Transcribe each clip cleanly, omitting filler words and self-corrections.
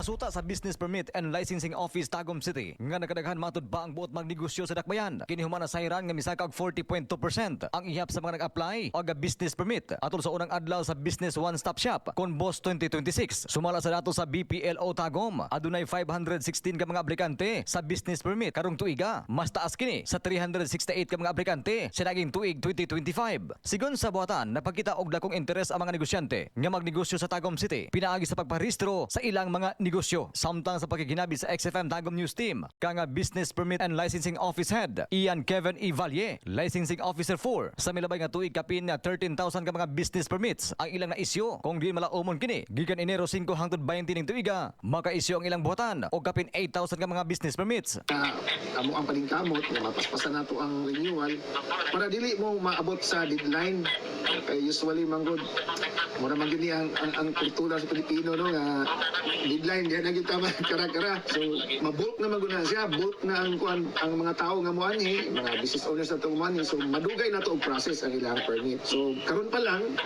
Suta sa Business Permit and Licensing Office Tagum City nga nakadaghan matud pa ang buot magnegosyo sa dakbayan. Kini human nasayran nga misaka og 40.2% ang ihap sa mga nag-apply og business permit atol sa unang adlaw sa Business One Stop Shop Conbos 2026. Sumala sa dato sa BPLO Tagum, adunay 516 ka mga aplikante sa business permit karong tuiga. Mas taas kini sa 368 ka mga aplikante sa naging tuig 2025. Sigon sa buhatan, napakita og dakong interes ang mga negosyante nga magnegosyo sa Tagum City pinaagi sa pagparehistro sa ilang mga negosyo. Samtang sa pakiginabi sa XFM Tagum News Team, kang Business Permit and Licensing Office Head Ian Kevin E. Valle, Licensing Officer 4, sa milabay nga tuig kapin na 13,000 ka mga business permits ang ilang na-isyu. Kung di malaumon kini, gikan Enero 5 hangtod 20 ning tuiga, maka-isyu ang ilang buhatan og kapin 8,000 ka mga business permits. Na amo ang paningkamot nga mapaspasan nato ang renewal para dili mo maabot sa deadline, kay usually manggod mura man gyud ni ang kultura sa Pilipino, no, nga deadline diha na gyud ta kara-kara. So mabulk na man gud na siya, bulk na ang kuan, ang mga tao nga moanhi, mga business owners na to moanhi, so madugay na to og process ang ilang permit. So karon pa lang,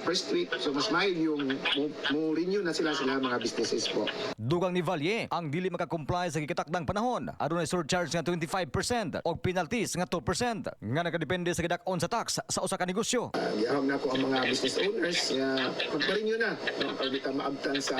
first week, so mas maayo yung mo renew na sila sila mga businesses po. Dugang ni Valle, ang dili makakomply sa gikitakdang panahon, adunay surcharge nga 25% og penalties nga 2% nga nakadepende sa gidak-on sa tax sa usa ka negosyo. Giahom na ko ang mga business owners nga magpa-renew na, no, pag di ta maabtan sa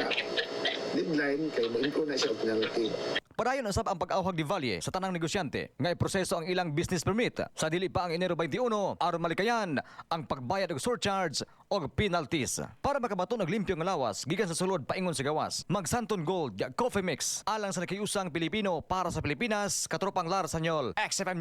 deadline kay mo-incur na siya og penalty. Padayon usab ang pag-awhag ni Valle sa tanang negosyante nga iproseso ang ilang business permit sa dili pa ang Enero 21 aron malikayan ang pagbayad og surcharge og penalties. Para makabaton og limpyo nga lawas gikan sa sulod paingon sa gawas, Magsanton Gold Coffee Mix alang sa nakiusang Pilipino para sa Pilipinas, Katropang Lar Sanyol, XFM News.